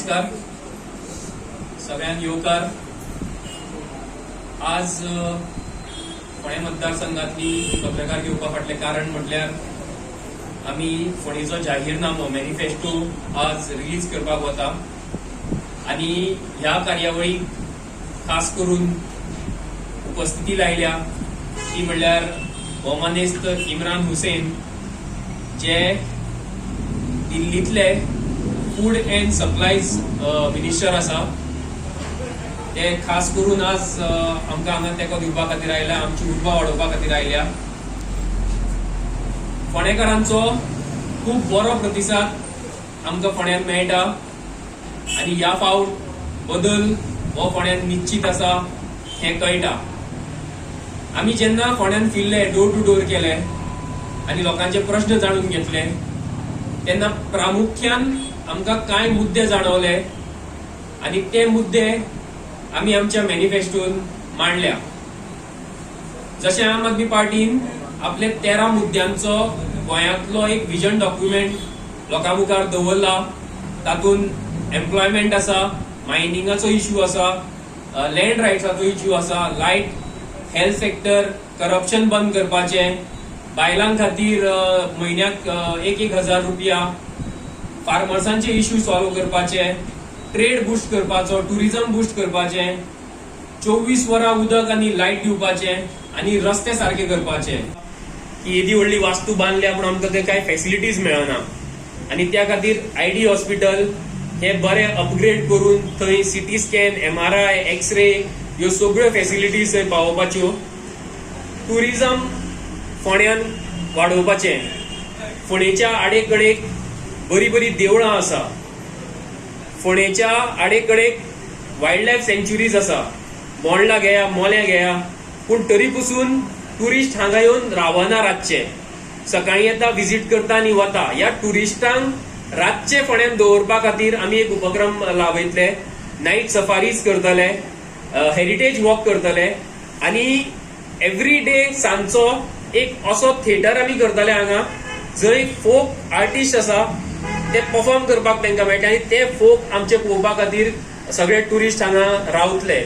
नमस्कार, सगळ्यांक येवकार. आज फोंडें मतदारसंघातली पत्रकार घेवपा फाटलें कारण म्हटल्यार आमी फोंडेचो जाहीरनामो, मॅनिफेस्टो आज रिलीज करपाक वता आनी ह्या कार्यावळीक खास करून उपस्थिती लायल्या ती म्हणल्यार भोवमानेस्त इम्रान हुसेन, जे दिल्लींतले फूड अँड सप्लायज मिनिस्टर आसा. ते खास करून आज आमकां हांगा तेंको दिवपा खातीर आयल्या, आमची उर्बा वाडोवपा खातीर आयल्या. फोंडेकारांचो खूब बरो प्रतिसाद आमकां फोंड्यांत मेळटा आनी ह्या फावट बदल हो फोंड्यांत निश्चित आसा हें कळटा. आमी जेन्ना फोंड्यांत फिरले, डोर टू डोर केले आनी लोकांचे प्रश्न जाणून घेतले, तेन्ना प्रामुख्यान आमकां कांय मुद्दे जाणवले आनी ते मुद्दे आमी आमच्या मॅनिफेस्टोन मांडल्या. जशें आम आदमी पार्टीन आपले 13 मुद्द्यांचो गोंयांतलो एक विजन डॉक्युमेंट लोकां मुखार दवरला, तातूंत एम्प्लॉयमेंट आसा, मायनिंगाचो इश्यू आसा, लँड रायट्साचो इश्यू आसा, लायट, हेल्थ सेक्टर, करप्शन बंद करपाचें, बायलां खातीर म्हयन्याक 1,000 रुपया, फार्मर्सांचे इश्यू सॉल्व करपाचे, ट्रेड बुस्ट करपाचो, टुरिझम बुस्ट करपाचें, 24 वरां उदक आनी लायट दिवपाचें आनी रस्ते सारके करपाचे. की येदी व्हडली वास्तू बांदल्या पूण आमकां थंय कांय फेसिलिटीज मेळना आनी त्या खातीर आयडी हॉस्पिटल हे बरें अपग्रेड करून थंय सीटी स्कॅन, एमआरआय, एक्सरे ह्यो सगळ्यो फेसिलिटीज थंय पावोवपाच्यो. टुरिझम फोंड्यान वाडोवपाचें. फोंडेच्या आडेकडेक बरीं बरीं देवळां आसा, फोंडेच्या आडेकडेक वायल्ड लायफ सँच्युरीज आसा, बोंडला घेया, मोल्यां घेया, पूण तरी पसून टुरिस्ट हांगा येवन रावना. रातचे सकाळी येता, विजीट करता आनी वता. ह्या टुरिस्टांक रातचे फोंड्यान दवरपा खातीर आमी एक उपक्रम लाबयतले, नायट सफारीज करतले, हेरिटेज वॉक करतले आनी एवरी डे सांजचो एक असो थिएटर आमी करतले हांगा, जंय फोक आर्टिस्ट आसा ते परफॉर्म करपाक तांकां मेळटा आनी ते फोक आमचे पळोवपा खातीर सगळे टुरिस्ट हांगा रावतले.